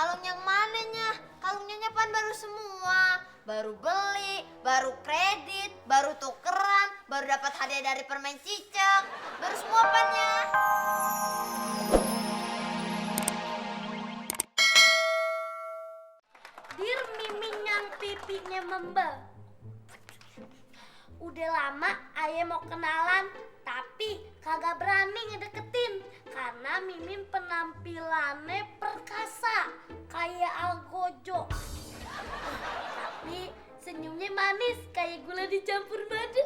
Kalung yang mananya? Kalungnya pan baru semua. Baru beli, baru kredit, baru tukeran, baru dapat hadiah dari permen cicak. Baru semua pannya. Dir Mimin yang pipinya membel. Udah lama ayah mau kenalan, tapi kagak berani ngedeketin karena Mimin penampilannya perkasa kayak Algojo. Tapi senyumnya manis kayak gula dicampur madu.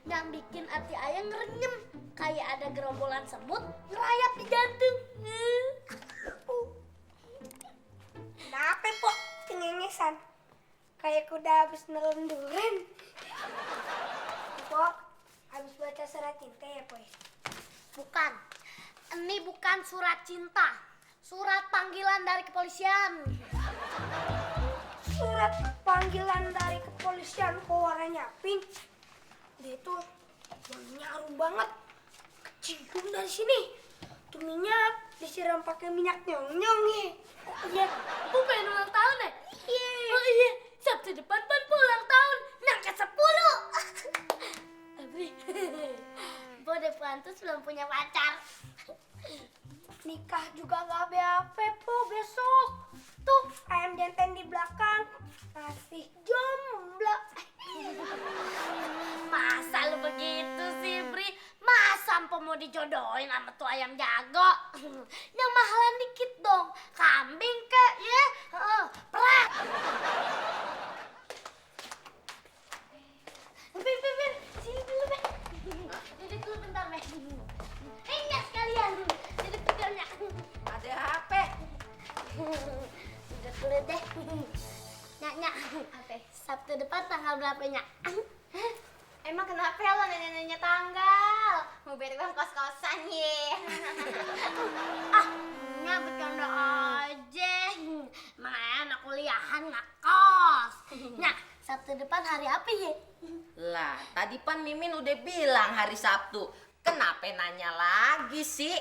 Yang bikin hati ayah ngerenyem kayak ada gerombolan semut ngerayap di jantung. Kenapa kok cengengesan? Kayak kuda habis nelen duren. Kok habis baca surat cinta ya, Boy? Bukan. Ini bukan surat cinta. Surat panggilan dari kepolisian. Surat panggilan dari kepolisian kok warnanya pink. Dia tuh wanginya harum banget. Kecium dari sini. Tuh minyak disiram pakai minyak nyong-nyong nih. Oh iya, aku pengen ulang tahun ya? Iya. Oh iya, Sabtu depan pan ulang tahun. Nangka 10. Abri, Bo udah pantas belum punya pacar. Nikah juga gak BAP po besok. Tuh ayam jantan di belakang masih jomblo. Masa lu begitu sih, Bri? Masa Ampo mau dijodohin sama tuh ayam jago? Yang mahalan dikit dong. Kambing kek, ya? Perak. Bin, sini dulu, Be. Duduk dulu bentar, Be. Enggak sekalian. Duduk dulu, Nyak. Ada HP. Duduk dulu deh. Nyak. Apa? Sabtu depan tanggal berapa, Nyak? Emang kenapa ya lo nanya-nanya tanggal? Mau bayar uang kos-kosan ye. Nyak bercanda aja. Emang anak kuliahan nggak kos. Nyak, Sabtu depan hari apa ya? Lah, tadi pan Mimin udah bilang hari Sabtu. Kenapa nanya lagi sih?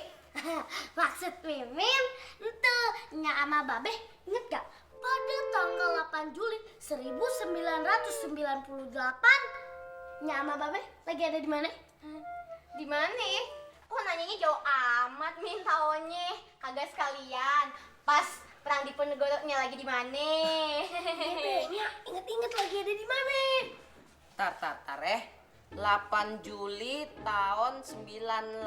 Maksud Mimin, itu Nyak sama Babe inget gak? Pada tanggal 8 Juli 1998, Nyak sama Babe lagi ada di mana? Di mana? Kok nanyanya jauh amat Min tahunnya? Kagak sekalian. Pas perang Diponegoro-nya lagi di mana? Nyak inget-inget lagi ada di mana? Tar 8 Juli tahun 98.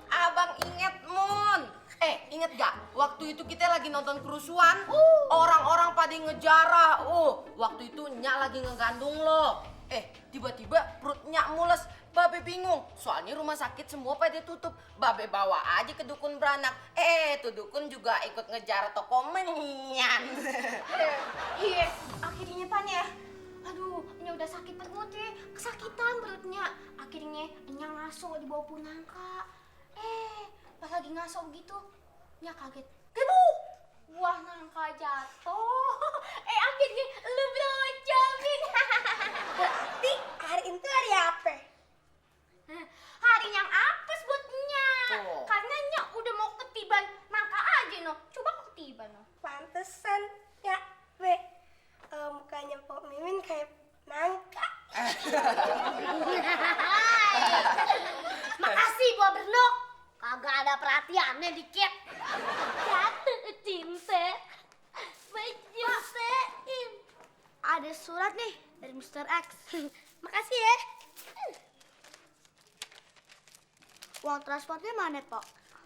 Abang inget Mun. Inget gak? Waktu itu kita lagi nonton kerusuhan. Orang-orang pada ngejarah. Waktu itu Nyak lagi ngegandung lo. Tiba-tiba perut Nyak mules. Babe bingung. Soalnya rumah sakit semua pada tutup. Babe bawa aja ke dukun beranak. Tuh dukun juga ikut ngejar toko menyan. Iya, akhirnya pan ya. Aduh, Nya udah sakit perut ya. Kesakitan perutnya. Akhirnya Nya ngaso di bawah punangka. Pas lagi ngaso begitu, Nya kaget. Gebu! Wah, nangka jatuh. Akhirnya lu beloncongin. Berarti hari itu hari apa? Hari yang apes buat Nya. Oh. Karena Nya udah mau ketiban nangka aja no. Coba ketiban no. Pantesan ya, Be. Mukanya Pok Mimin kayak nangka. Makasih buat Bernok. Kagak ada perhatiannya dikit. Jatuh cinta. Mencintain. Ada surat nih dari Mr. X. Makasih ya. Uang transportnya mana, Pok?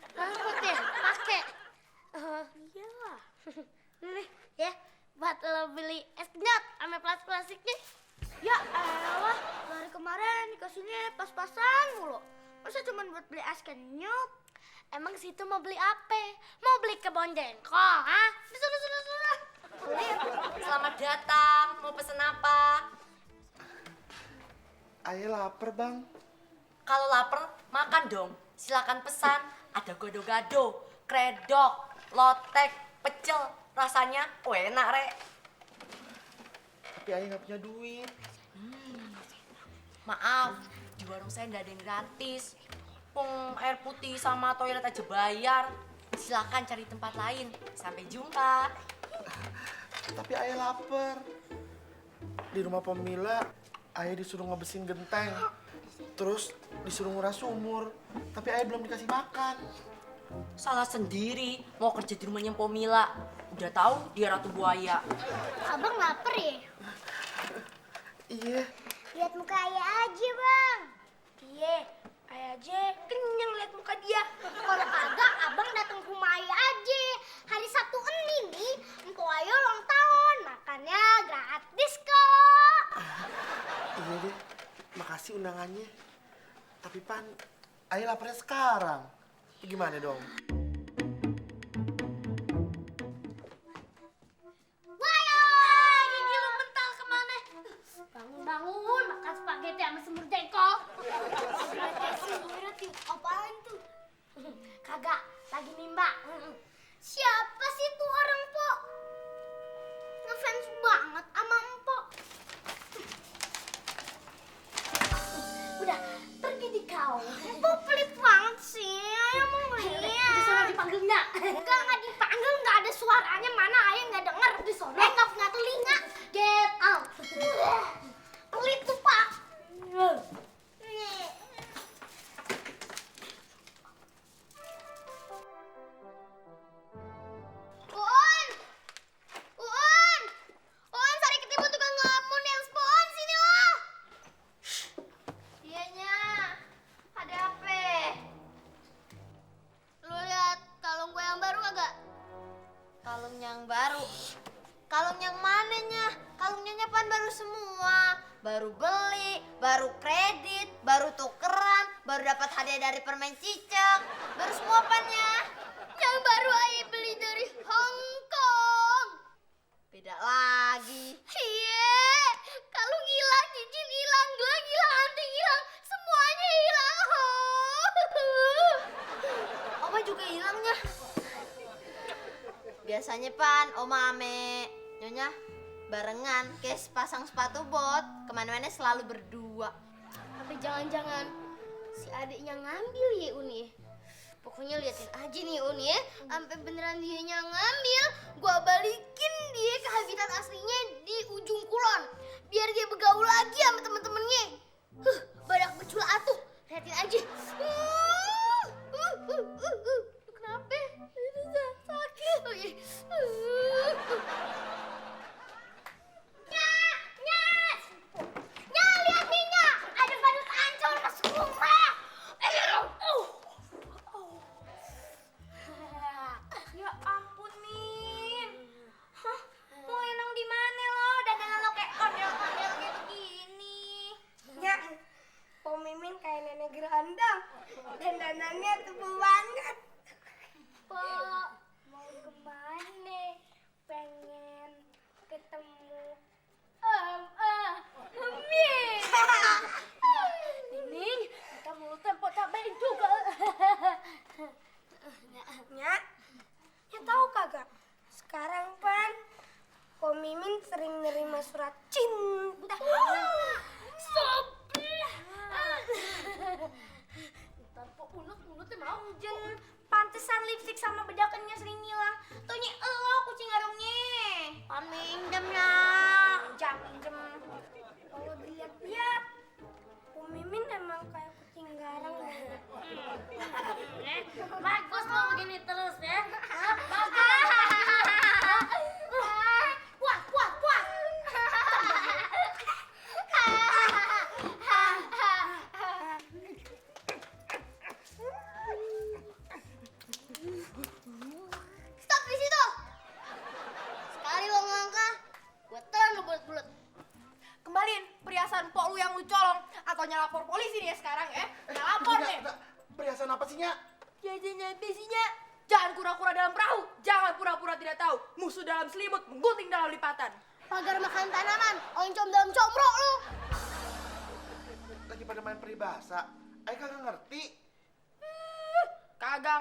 Transportnya pakai. Iyalah. Nih, ya. Buat lo beli es kenyot sama plastiknya. Ya elah, dari kemarin dikasihnya pas-pasan mulu. Masa cuma buat beli es kenyot? Emang situ mau beli apa? Mau beli kebon jengkol, ha? Sudah. Selamat datang. Mau pesen apa? Ayah lapar, Bang. Kalau lapar, makan dong. Silakan pesan. Ada gado-gado, kredok, lotek, pecel. Rasanya enak, Rek. Tapi ayah nggak punya duit. Maaf, di warung saya nggak ada yang gratis. Air putih sama toilet aja bayar. Silakan cari tempat lain. Sampai jumpa. Tapi ayah lapar. Di rumah Pemila, ayah disuruh ngebesin genteng. Terus disuruh nguras sumur. Tapi ayah belum dikasih makan. Salah sendiri mau kerja di rumahnya Pomila. Udah tahu dia ratu buaya. Abang lapar ya? Iya. Lihat muka ayah aja, Bang. Iya, ayah aja kenyang liat muka dia. Kalau kagak, abang datang ke rumah ayah aja. Hari Sabtu ini nih, empok ayah ulang tahun. Makannya gratis kok. Iya deh. Makasih undangannya. Tapi Pan, ayah laparnya sekarang. Gimana dong? Wah, gigi lu mental kemana? Bangun, makan spaghetti sama semur jengkol. Spaghetti apaan tuh? Kagak, lagi nimba. Siapa sih tuh orang, Po? Ngefans banget sama Empok. Udah, pergi di kau. Empok pelit banget sih. Ayah mau ngeliat. Di sana dipanggilnya. Enggak dipanggil, nggak ada suaranya. Mana ayah nggak denger. Di sana nggak telinga. Get out. Pelit tuh, Pak. Uun! Uun! Uun, Sari ketemu tukang ngelamun yang spawn, sini lo! Iyanya, ada apa? Lu lihat kalung gue yang baru kagak? Kalung yang baru. Kalung yang mananya? Kalungnya nyapan baru semua. Baru beli, baru kredit, baru tukeran, baru dapat hadiah dari permen cicak. Baru semua pannya. Yang baru ayah beli dari Hong Kong. Beda lagi. Iya, kalung hilang, cincin hilang, gelang hilang, anting hilang, semuanya hilang. Oma juga hilangnya. Biasanya Pan, Oma ame Nyonya barengan, kayak pasang sepatu bot, kemana-mana selalu berdua. Tapi jangan-jangan si adiknya ngambil ya Uni. Pokoknya liatin aja nih Uni ya, sampai beneran dianya ngambil, gua balikin dia ke habitat aslinya di ujung kulon, biar dia bergaul lagi sama temen-temennya. Badak becul atu, liatin aja. Kenapa? Sakit. Oh, iya. Nya, lihat nih Nya, ada badut ancur masuk rumah. Ya ampun, Min. Hah, mau enong di mana lo? Dandanan lo kayak ondel-ondel kayak begini. Ya, Po Mimin kayak nenek gerandang. Dandanannya tebel banget. Po, mau kemana? Pengen ketemu Min. Nining, kita mau tempo cabain juga. Ya tahu kagak? Sekarang Pan, Po Mimin sering nerima surat cinta. Ntar Po unut-unutnya mau. Jen, pantesan lipstik sama bedakannya sering hilang. Taunya elo kucing garungnya. Pan minjem ya. Pinjem. Kalau dilihat-lihat, Po Mimin emang kayak kucing garang. Bagus lo begini terus ya. Puas. Stop di situ. Sekali lo ngangka, gue telan lo bulat-bulat. Kembaliin perhiasan pok lu yang lu colong atau nyelapor polisi nih ya sekarang ya. Nyelapor nih. Perhiasan apa sih, Nya? Jajannya besinya. Jangan kura-kura dalam perahu, jangan pura-pura tidak tahu. Musuh dalam selimut, menggunting dalam lipatan. Pagar makan tanaman, oncom dalam comrok lu. Lagi pada main peribahasa. Ayah kagak ngerti. Kagak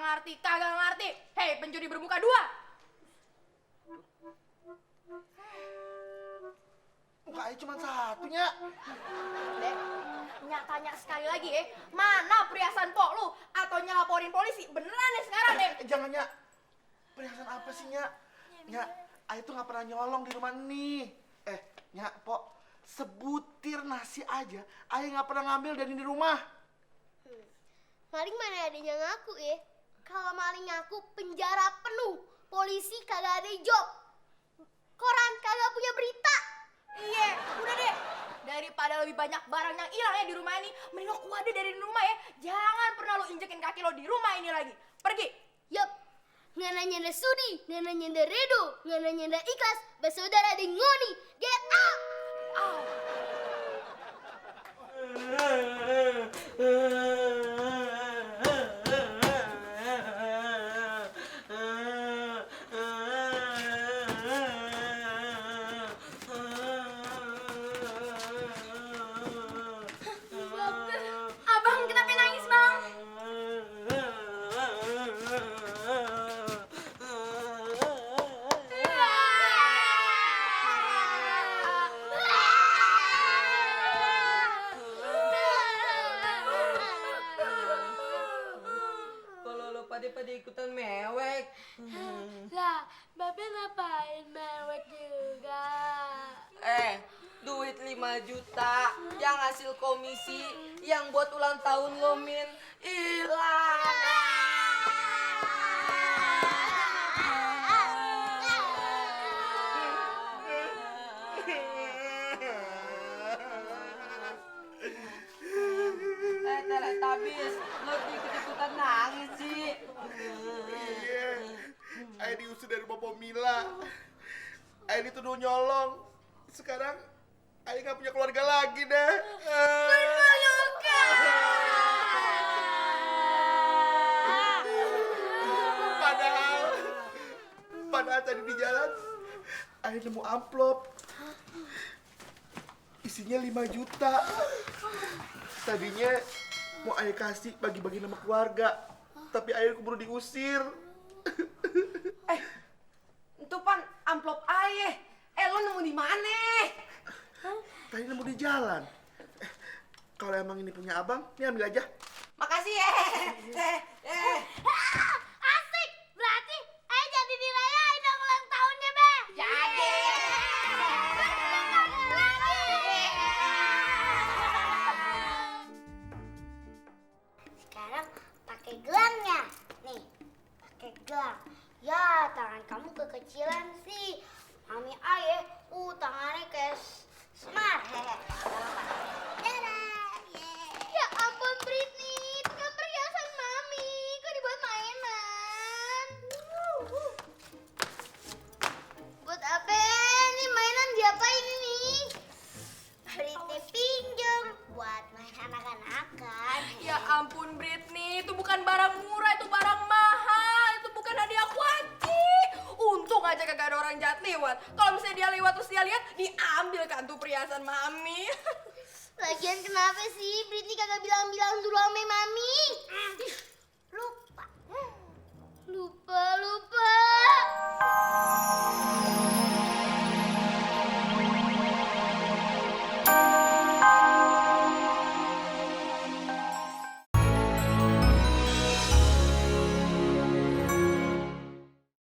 ngerti. Hei, pencuri bermuka dua. Muka ayah cuma satu, Nya. Dek, Nyak tanya sekali lagi ya, mana perhiasan pok lu? Atau nyelaporin polisi? Beneran nih sekarang deh. Jangan, Nyak. Perhiasan apa sih, Nyak? Nyak, Ayah tuh nggak pernah nyolong di rumah nih. Nyak, Pok, sebutir nasi aja Ayah nggak pernah ngambil dari di rumah. Maling mana ada yang ngaku ya? Kalau maling ngaku penjara penuh, polisi kagak ada job, koran kagak punya berita. Iya, udah deh. Daripada lebih banyak barang yang hilang ya di rumah ini, mending lo keluar deh dari rumah ya. Jangan pernah lo injekin kaki lo di rumah ini lagi. Pergi. Yup, ngana nyanda sudi, ngana nyanda redo, ngana nyanda ikhlas, bersaudara di ngoni, get out! Abang kenapa nangis, Bang? Kalau lo pada ikutan mewek. Lah, Babe ngapain mewek juga? Duit 5 juta yang hasil komisi yang buat ulang tahun lo, Min, hilang. Teletubbies, lo ikut-ikutan nangis sih. Iya, Ayah diusir dari rumah Pomila. Ayah dituduh nyolong. Sekarang Ayah nggak punya keluarga lagi dah. Padahal tadi di jalan Ayah nemu amplop. Isinya 5 juta. Tadinya mau Ayah kasih bagi-bagi nama keluarga, tapi Ayah keburu diusir. Itu pan amplop ayah. Lo nemu di mana? Tadi nemu di jalan. Kalau emang ini punya abang, ini ambil aja. Makasih ya. Asik, berarti jadi dirayain dong ulang tahunnya, Be. Jadi. Sekarang pakai gelangnya. Nih, pakai gelang. Ya, tangan kamu kekecilan sih. Mami Ayah, tangannya kayak Semar. Dadah, ya ampun Britney, itu kan perhiasan Mami. Kok dibuat mainan? Buat apa? Ini mainan diapain ini? Britney pinjam buat main anak-anakan. Ya ampun, Britney. Itu bukan barang murah, itu barang mahal. Itu bukan hadiah kuaci. Untung aja kagak ada orang jahat lewat. Kalau misalnya dia lewat terus dia lihat, diambil kan tuh perhiasan Mami. Lagian kenapa sih Britney kagak bilang-bilang dulu sama Mami? Lupa. Lupa.